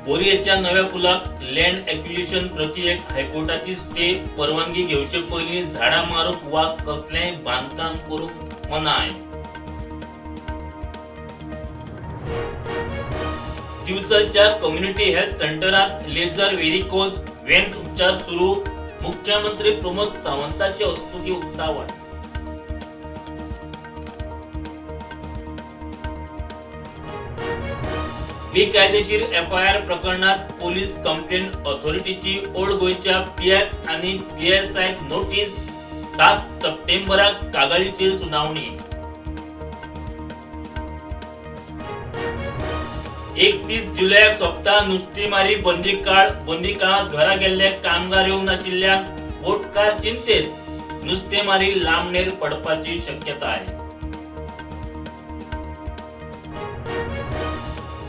बोरयेच्या नव्या पुलाक land acquisition प्रक्रियेक हायकोर्टाची stay. परवानगी घेवचे पयलीं झाडां मारूंक वा कसलेंय बांदकाम करूंक मनाय. दिवचलच्या कम्युनिटी हेल्थ सेंटरात लेझर व्हेरिकोज वेन्स उपचार सुरू. मुख्यमंत्री प्रमोद सावंताचे हस्तुकीं उक्तावण. बेकायदेशीर एफआयआर प्रकरणात पोलीस कंप्लेंट ऑथॉरिटीची ओल्ड गोंयच्या पीआय आनी पीएसआयक नोटीस. 7 सप्टेंबराक कागाळीचेर सुनावणी. 31 जुलयाक सोंपता नुस्तेमारी बंदी काळ. बंदी काळांत घरा गेल्ले कामगार येवंक नाशिल्ल्यान बोटकार चिंतेत. नुस्तेमारी लांबणेर पडपाची शक्यताय.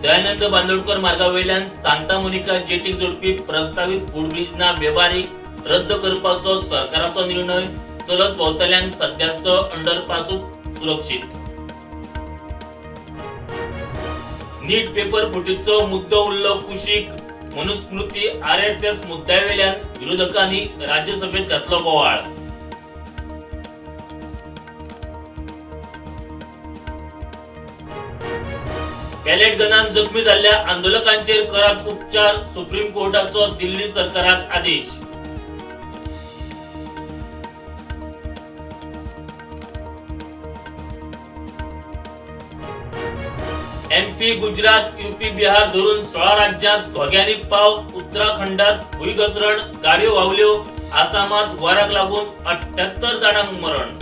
दयानंद बांदोडकर मार्गावयल्यान सांता मोनिका जेटीक जोडपी प्रस्तावीत फुटब्रिज ना वेव्हारीक, रद्द करपाचो सरकाराचो निर्णय. चलत भोंवतल्यांक सद्याचो अंडरपासूच सुरक्षीत. नीट पेपर फुटीचो मुद्दो उरलो कुशीक. मनुस्मृती आरएसएस मुद्द्यावेल्यान विरोधकांनी राज्यसभेत घातलो बोवाळ. पॅलेट गनान जखमी जाल्ल्या आंदोलकांचेर करात उपचार. सुप्रीम कोर्टाचो दिल्ली सरकाराक आदेश. एमपी, गुजरात, युपी, बिहार धरून 16 राज्यांत घोग्यांनी पावस. उत्तराखंडात भुंयघसरण, गाडयो व्हांवल्यो. आसामात हुंवाराक लागून 78 जाणांक मरण.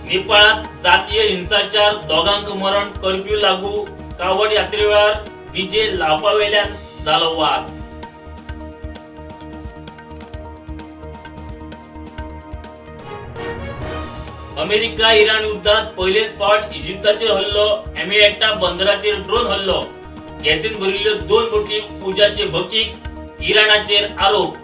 नेपाळात जातीय हिंसाचार, दोगांक मरण. कर्फ्यू लागू. कावड यात्रेवेळार डीजे लावपावेल्यान जालो वाद. अमेरिका इराण युद्धात पयलेच फावट इजिप्ताचेर हल्लो. एमिएटा बंदराचेर ड्रोन हल्लो. गॅसीन भरिल्ल्यो 2 बोटी उज्याचे भकीक. इराणाचेर आरोप.